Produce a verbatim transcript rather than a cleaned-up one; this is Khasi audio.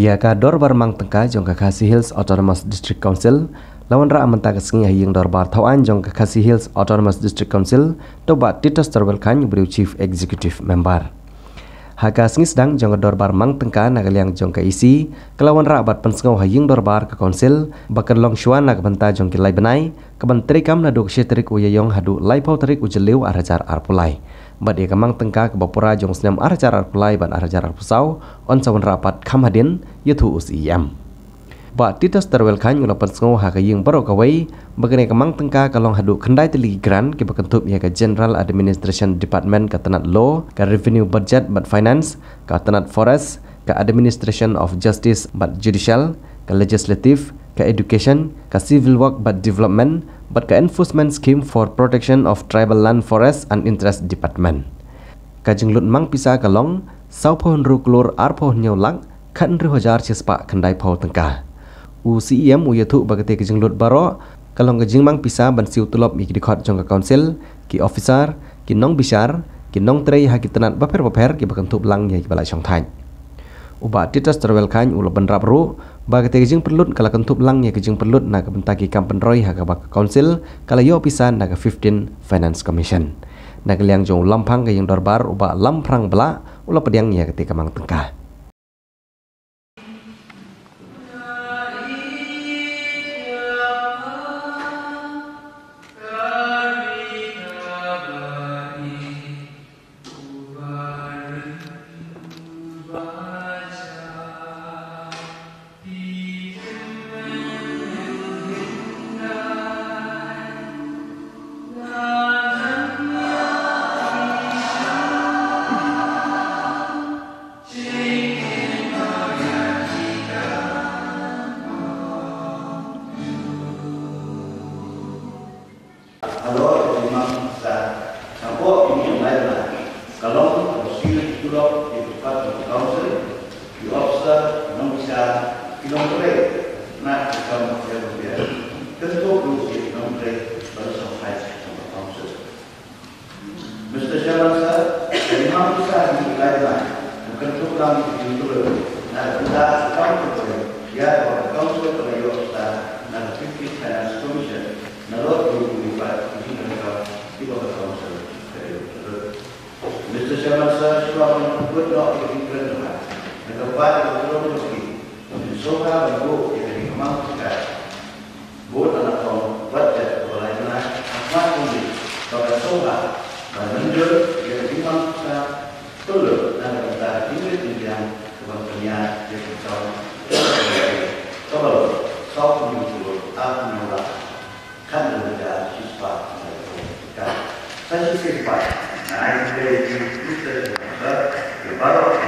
Ïa ka dorbar mang tyngka jong ka Khasi Hills Autonomous District Council la wanrah mynta ka sngi ha ïing dorbar thaw aiñ jong ka Khasi Hills Autonomous District Council da u Bah Titus Terwel Chyne, u briew Chief Executive Member. Ha ka sngi sdang jong ka dorbar mang tyngka na ka liang jong ka E C, ka la wanrah bad pynsngew ha ïing dorbar ka Council ba kan long shuwa na ka bynta jong ki lai bnai, ka ban treikam naduh ka shi tarik u Ïaïong haduh laiphew tarik u Jylliew ar hajar arphew lai. Bad ïa ka mang tyngka kaba pura jong u snem ar hajar arphew lai bad ar hajar arphew saw yn sa wanrah pat kham hadien, ïathuh u C E M. Bah Titus Terwel Chyne u la pynsngew ha ka ïing baroh kawei ba kane ka mang tyngka ka long haduh khyndai tylli ki grant kiba kynthup ïa ka General Administration Department, ka tnat Law, ka Revenue, Budget bad Finance, ka tnat Forest, ka Administration of Justice bad Judicial, ka Legislative, ka Education, ka Civil Work bad Development, bad ka Enforcement Scheme for Protection of Tribal Land, Forest and Interest Department. Ka jinglut mang pisa ka long sawphew hynriew klur arphew hynñiew lak khathynriew hajar shispah khyndaiphew tyngka. U C E M u ïathuh ba kata ka jinglut baroh ka long ka jingmang pisa ban siew tulop ïa ki dkhot jong ka Council, ki officer, ki nongbishar, ki nongtrei ha ki tnat bapher bapher kiba kynthup lang ïa kiba la shongthait. U Bah Titus Terwel Chyne u la bynrap ruh ba kata ka jingpynlut ka la kynthup lang ïa ka jingpynlut na ka bynta ki kam pynroi ha kaba ka Council ka la ïoh pisa na ka fifteen Finance Commission. Na ka liang jong u Lamphang ka ïing dorbar, u Bah Lamphrang Blah, u la pdiang ïa kata ka mang tyngka. Halor ka jingmang pisa shapoh ki niam lai bnai, ka long kaba siew tulop ïa ki dkhot jong ka Council, ki officer, ki nongbishar, ki nongtrei tnat ki kam bapher bapher, kyntu ruh ïa ki nongtrei ba la shongthait jong ka Council. Mister Chairman Sir, ka jingmang pisa ha kine ki lai bnai ka kynthup lang ïa ka jingtylli na ka bynta ki kam pynroi ïa kaba ka Council ka la ïoh pisa na ka fifteen Finance Commission, nalor ki ruh ki pat ki jingdonkam kiba ka Council ka la ïoh. Mister Chairman Sir, shuwa ban pynkut noh ïa ka jingkren jong nga, na ka bynta ka jingkren jong phi, ngin sngewbha ban buh ïa kane ka mang tyngka bun na ka budget kaba lai bnai, ha khmat jong ngi ba kan sngewbha ban mynjur ïa ka jingmang tyngka pynlut na ka bynta ka jingrit jingbiang ka ban pynïaid ïa ka jong ka, kaba long sawphew hynñiew klur arphew hynñiew lak khathynriew hajar shispah. Sa shisien pat nga ai khublei ïa phi, Mister Chairman Sir, ïa baroh